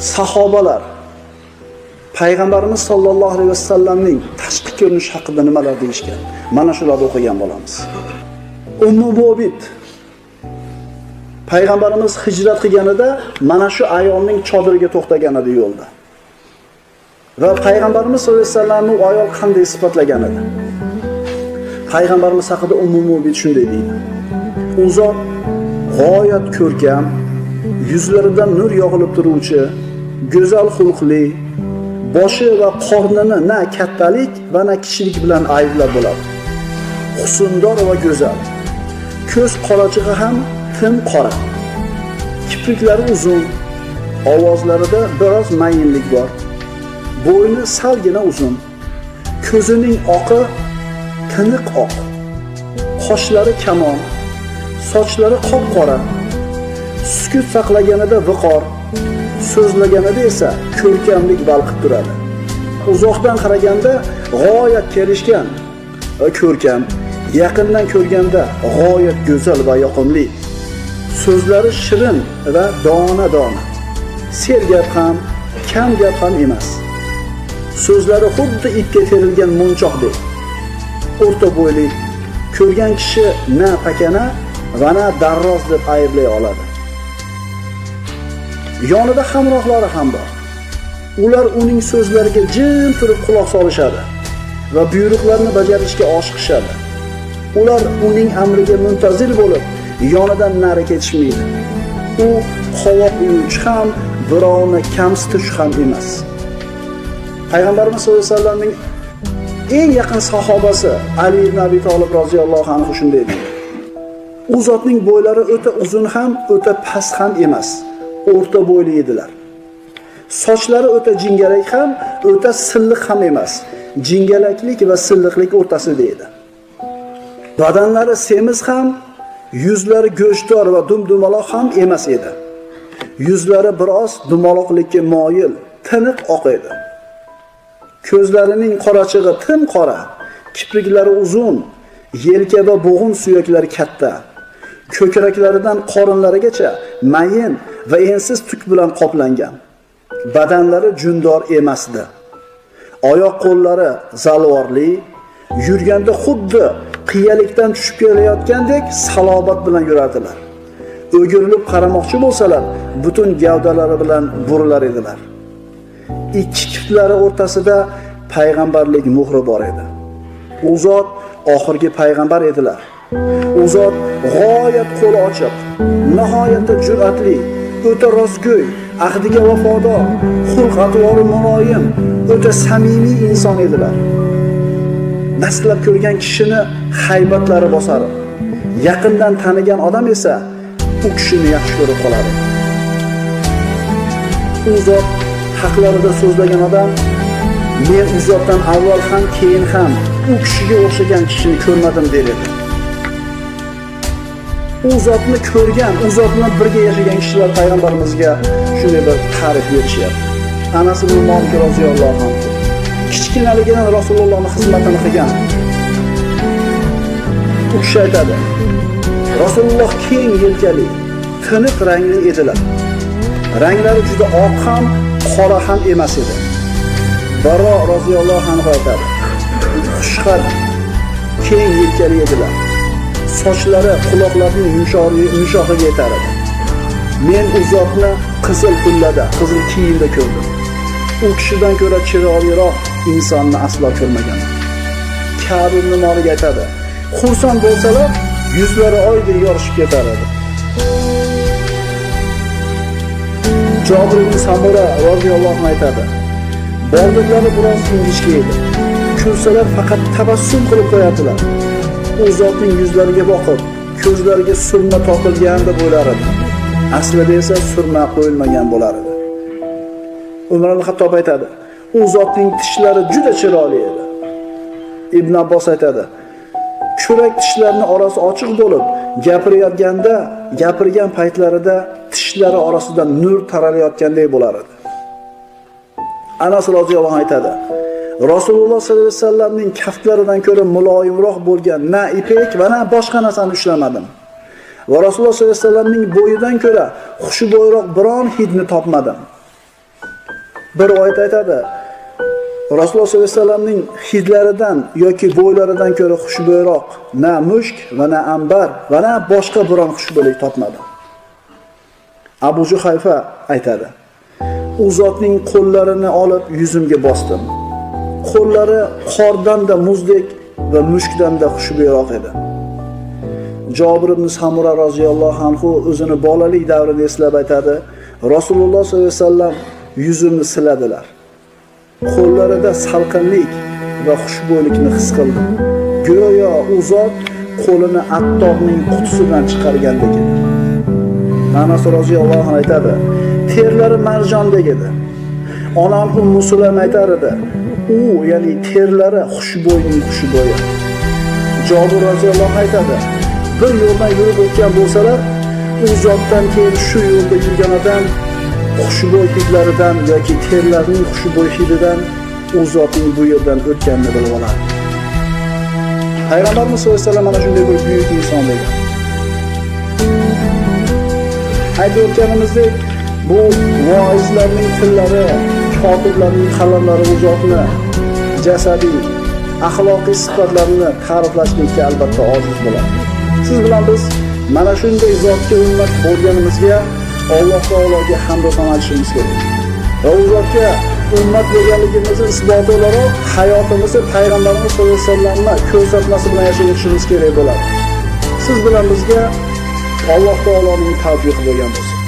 Sahobalar Payg'ambarimiz sollallohu alayhi vasallamning tashqi ko'rinishi haqida nimalar deyishgan? Mana shularni o'qigan bo'lamiz. Ummu Mubid Payg'ambarimiz hijrat qilganida mana shu ayolning chodiriga to'xtagan edi yo'lda. Va Payg'ambarimiz sollallohu alayhi vasallamni u ayol qanday sifatlagan edi? Payg'ambarimiz haqida Ummu Mubid shunday deydi: U zot g'oyat ko'rkam, yuzlaridan nur yog'ilib turuvchi, go'zal xulqli, boshi va qornini na kattalik va na kichiklik bilan ayblab bo'ladi. Husndor va go'zal. Ko'z qorachig'i ham tim qora. Kipriklari uzun, ovozlarida biroz mayinlik bor. Bo'yni salgina uzun. Ko'zining oqi tiniq oq. Qoshlari kamon, sochlari qop-qora. Sukut saqlaganida viqor, so'zlaganida esa ko'rkamlik balqib turadi. Uzoqdan qaraganda g'oyat kelishgan va ko'rkam, yaqindan ko'rganda g'oyat go'zal va yoqimli. So'zlari shirin va dona-dona. Sergap ham, kam gap ham emas. So'zlari xuddi ipga terilgan munchoqdek. O'rta bo'yli, ko'rgan kishi na pakana va na darroz deb ayblay oladi. Yonida hamrohlari ham bor. Ular uning so'zlariga jim turib quloq solishadi va buyruqlarni bajarishga oshiqishadi. Ular uning amriga muntazir bo'lib, yonidan nari ketishmaydi. U qovoq uyuvchi ham, birovni kamsitish ham emas. Payg'ambarimiz sollallohu alayhi vasallamning eng yaqin sahobasi Ali ibn Abi Talib roziyallohu anhu shunday deydi: U zotning bo'ylari o'ta uzun ham, o'ta past ham emas. O'rta bo'yli edilar. Sochlari o'ta jingalak ham, o'ta silliq ham emas. Jingalaklik va silliqlik o'rtasida edi. Badanlari semiz ham, yuzlari go'shtdor va dum-dumaloq ham emas edi. Yuzlari biroz dumaloqlikka moyil, tiniq oq edi. Ko'zlarining qorachig'i tim qora, kipriklari uzun, yelka va bo'g'in suyaklari katta. Ko'kraklaridan qorinlarigacha mayin va ensiz tuk bilan qoplangan. Badanlari jundor emasdi. Oyoq qo'llari zalvorli, yurganda xuddi qiyalikdan tushib kelayotgandek salobat bilan yurardilar. O'girilib qaramoqchi bo'lsalar, butun gavdalari bilan burilar edilar. Ikki kiftlari o'rtasida payg'ambarlik muhri bor edi. U zot oxirgi payg'ambar edilar. U zot g'oyat qo'li ochiq, nihoyatda jur'atli, o'ta rostgo'y, ahdiga vafodor, xulq-atvori muloyim, o'ta samimiy inson edilar. Dastlab ko'rgan kishini haybatlari bosar. Yaqindan tanigan odam esa u kishini yaxshi ko'rib qoladi. U zot haqlarida so'zlagan odam, men u zotdan avval ham, keyin ham u kishiga o'xshagan kishini ko'rmadim der edi. U zotni ko'rgan, u zot bilan birga yashagan kishilar payg'ambarimizga shunday bir ta'rif berishyapti. Anas ibn Malik roziyallohu anhu kichkinaligidan Rasulullohning xizmatini qilgan. U kishi aytadi: Rasululloh keng yelkali, tiniq rangli edilar. Ranglari juda oq ham, qora ham emas edi. Barro roziyallohu anhu aytadi: Xushqad, keng yelkali edilar. Sochlari quloqlarining yumshog'iga yetar edi. Men u zotni qizil hullada, qizil kiyimda ko'rdim. U kishidan ko'ra chiroyliroq insonni aslo ko'rmaganman. Ka'b ibn Malik aytadi: Xursand bo'lsalar, yuzlari oydek yorishib ketar edi. Jobir ibn Samura roziyallohu anhu aytadi: Boldirlari biroz ingichka edi. Kulsalar faqat tabassum qilib qo'yardilar. U zotning yuzlariga boqib, ko'zlariga surma tortilgan deb o'ylar edi. Aslida esa surma qo'yilmagan bo'lar edi. Umar al-Xattob aytadi: U zotning tishlari juda chiroyli edi. Ibn Abbos aytadi: Kurak tishlarining orasi ochiq bo'lib, gapirgan paytlarida tishlari orasidan nur taralayotgandek bo'lar edi. Anas roziyallohu anhu aytadi: Rasululloh sollallohu alayhi vasallamning kaftlaridan ko'ra muloyimroq bo'lgan na ipek va na boshqa narsani ushlamadim. Va Rasululloh sollallohu alayhi vasallamning bo'yidan ko'ra xushbo'yroq biron hidni topmadim. Bir rivoyat aytadi, Rasululloh sollallohu alayhi vasallamning hidlaridan yoki bo'ylaridan ko'ra xushbo'yroq na mushk va na ambar va na boshqa biron xushbo'ylik topmadim. Abu Juhayfa aytadi, u zotning qo'llarini olib yuzimga bosdim. Qo'llari qordan-da muzdek va mushkdan-da xushbo'yroq edi. Jobir ibn Samura roziyallohu anhu o'zini bolalik davrini eslab aytadi, Rasululloh sollallohu alayhi vasallam yuzimni siladilar. Qo'llarida salqinlik va xushbo'ylikni his qildim. Go'yo u zot qo'lini attorning qutisidan chiqargandek edi. Anas roziyallohu anhu aytadi, terlari marjondek edi. Onam Ummu Sulaym aytar edi, u, ya'ni terlari xushbo'yning xushbo'yi. Jobir roziyallohu anhu aytadi, bir yo'ldan yurib o'tgan bo'lsalar, u zotdan keyin shu yo'lda yurgan odam xushbo'y hidlaridan yoki terlarining xushbo'y hididan u zotning bu yerdan o'tganini bilib oladi. Payg'ambarimiz sollallohu alayhi vasallam mana shunday bir buyuk inson bo'lgan. Aytib o'tganimizdek, bu voizlarning tillari, kotiblarning qalamlari u zotni jasadiy, axloqiy sifatlarini ta'riflashlikka albatta ojiz bo'ladi. Siz bilan biz mana shunday zotga ummat bo'lganimizga Alloh taologa hamd va sano aytishimiz kerak. Va u zotga ummat bo'lganligimizni isboti o'laroq hayotimizni Payg'ambarimiz sollallohu alayhi vasallamning ko'rsatmasi bilan yashab o'tishimiz kerak bo'ladi. Siz bilan bizga Alloh taoloning tavfiqi bo'lgan bo'lsin.